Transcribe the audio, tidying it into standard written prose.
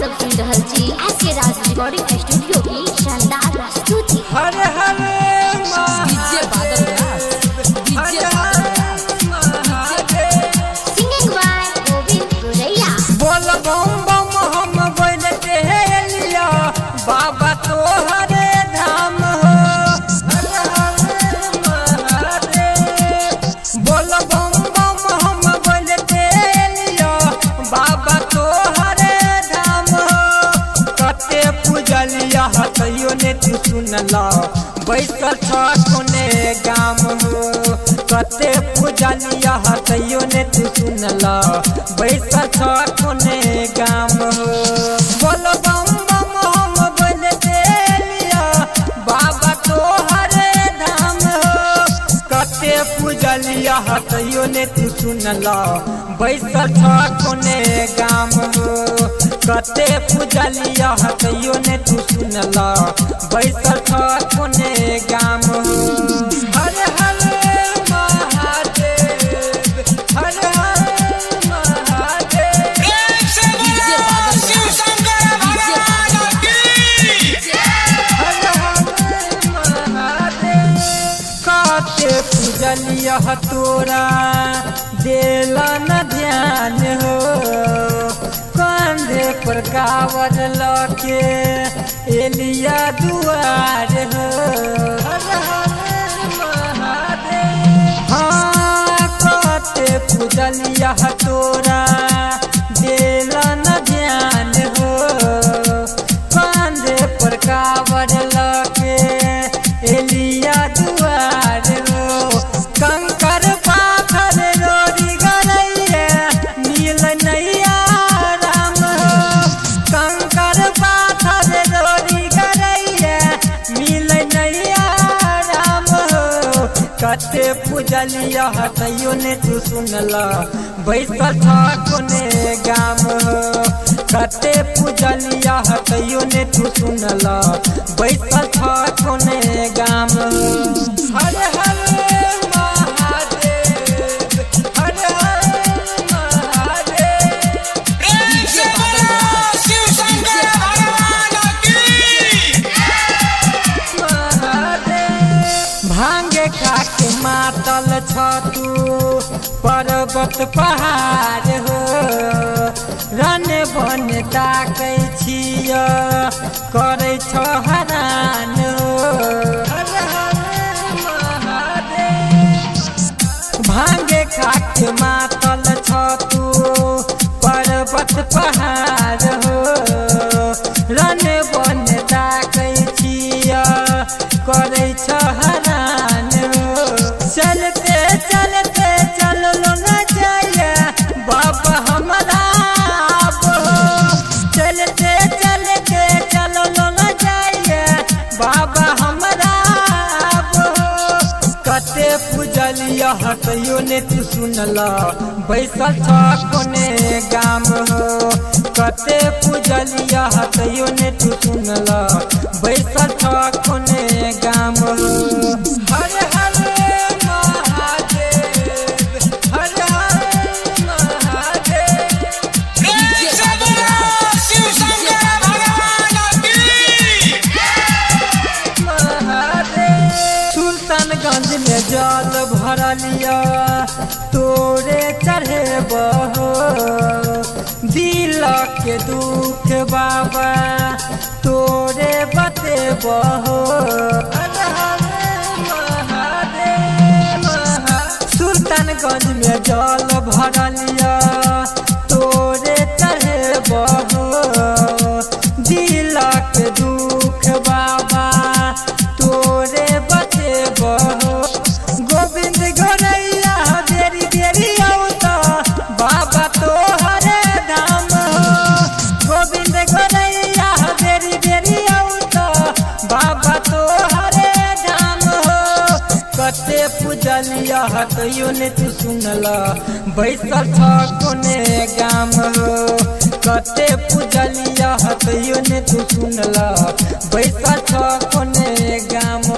सब सुन रहल छी एस के राज रिकॉर्डिंग स्टूडियो की शानदार प्रस्तुति। हर हर DJ Badal Raj, DJ Badal Raj, Mahadev. Singing by Govind Goraiya. बोल बम बम हम बोलते लिया बाबा तोहरे धाम हो। हर हर महादेव। बोल बम बम हम बोलते लिया बाबा तोहरे धाम हो। कते पूजलिया तैयो ने तू सुनला बैसल छ कोने गाम हो। कते पूजलिया तैयो ने तू सुनला बैसल छ कोने गाम हो। बोल बम बम हम बोलते लिया बाबा तोहरे धाम हो। कते पूजलिया तैयो ने तू सुनला बैसल छ कोने गाम हो। कते पूजलिया तैयो ने तू सुनला बैसल छ कोने गाम हो। हर हर महादेव, हर हर Mahadev. DJ Badal Raj, DJ Badal हर हर महादेव। कते पूजलिया तोरा देला न ध्यान हो। कंधे पर कावर लके एलिया दुआर हो। हर हर महादेव। हाँ कते पूजलिया तोरा देला न ध्यान हो। कंधे पर कावर लके एलिया दुआर हो। कंकर पाथर रोरी गरैया नील नैया राम हो। कंकर पाथर रोरी गरैया नील नैया राम हो। कते पूजलिया तैयो ने तू सुनला बैसल छ कोने गाम हो। कते पूजलिया तैयो ने तू सुनला बैसल छ कोने गाम हो। हर हर महादेव, हर हर Mahadev. DJ Badal Raj, DJ Badal भांगे खाके मातल छ तू पर्वत पहाड़ हो। रन बन ताकै छिय करै छ हरान हो। हर हर महादेव। भांगे खाके मातल छ तू पर्वत पहाड़ हो। रन बन ताकै छिय करै छ हरान हो। चलते चलते चललो न जाइए बाबा हमरा आब हो। चलते चलते चललो न जाइए बाबा हमरा आब हो। कते पूजलिया तैयो ने तू सुनला बैसल छ कोने गाम हो। कते पूजलिया तैयो ने तू सुनला बैसल छ कोने गाम हो। हर हर महादेव, हर हर Mahadev. DJ Badal Raj, DJ Badal Sultanganj में जल भरलिया तोरे चढ़े बहो। दिल के दुख बाबा तोरे बते बहो। हर हर महादेव। सुल्तानगंज में जल भरलिया तोरे चढ़े बहो। दिल के दुख बाबा तोरे बते बहो। गोविंद गोरैया बेरी बेरी औत बाबा तोहरे धाम हो। गोविंद गोरैया बेरी बेरी औत बाबा तोहरे धाम हो। कते पूजलिया तैयो ने तू सुनला बैसल छ कोने गाम हो। कते पूजलिया तैयो ने तू सुनला बैसल छ कोने गाम हो।